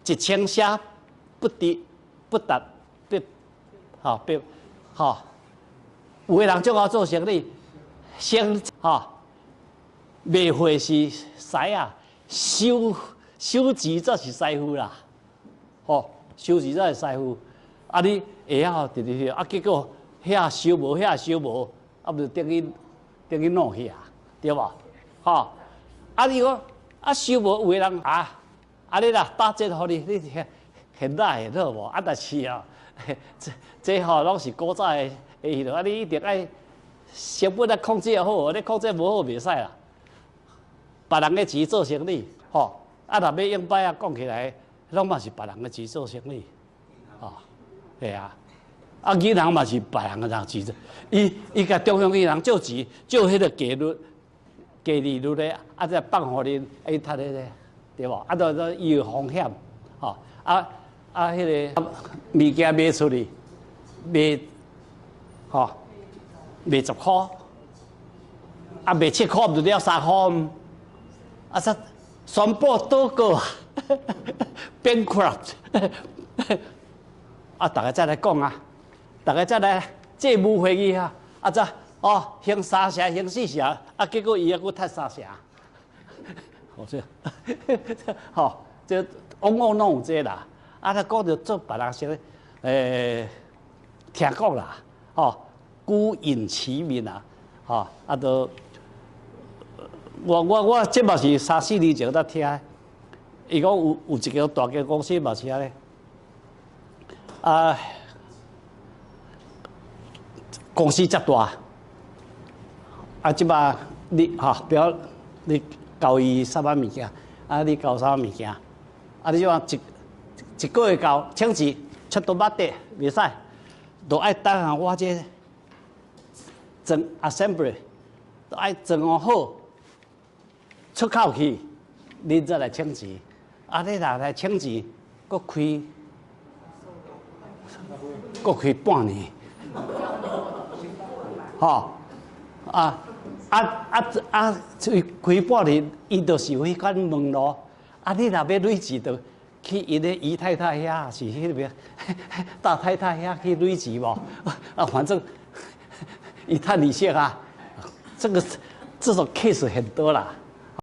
1000寫不得不達不，吼不，吼，有的人足𠢕做生意，先吼賣貨是師啊，收收錢才是師傅啦，吼，收錢才是師傅。啊，你會曉直直啊，結果遐收無，遐收無，啊，毋就等於弄去啊，對無？吼，啊，你講啊收無，有的人啊，啊你啦打折予你，你現在會好無？啊，但是啊，這吼攏是古早的彼落，啊，你一定愛成本愛控制好，你控制無好袂使啦。別人的錢做生意，吼，啊，若欲用歹啊，講起來，攏嘛是別人的錢做生意，吼，對啊。啊，銀行嘛是別人的人錢，伊共中央銀行借錢，借彼個低率、低利率的，啊，再放予恁，伊趁彼個，對無？啊，都伊有風險，吼，啊啊，彼個物件賣出去，賣，吼，賣10箍，啊，賣7箍，毋就了3箍？啊，煞宣布倒戈，bankrupt，啊，逐家再來講啊，逐家再來債務會議啊，啊，這哦，還三成，還四成，啊，結果伊猶閣趁三成，好這，吼，這往往攏有這啦，啊，他講著做別人說，聽講啦，吼，姑隱其名啊，吼，啊，都。我這嘛是三四年前才聽，伊講有一間大間公司嘛是按呢，啊，公司遮大，啊，這擺你吼，比如你交伊啥物物件，啊，你交啥物物件，啊，你這擺一個月交請錢出都捌得袂使，都愛等下我這裝 assembly 都愛裝好。出口去，恁才來請錢。啊，你若來請錢，閣開半年，吼！啊啊啊啊！開半年，伊就是有彼款門路。啊，你若欲累錢，就去𪜶的姨太太遐，是彼邊大太太遐去累錢無？啊，反正伊趁利息啊。這個這種 case 很多啦。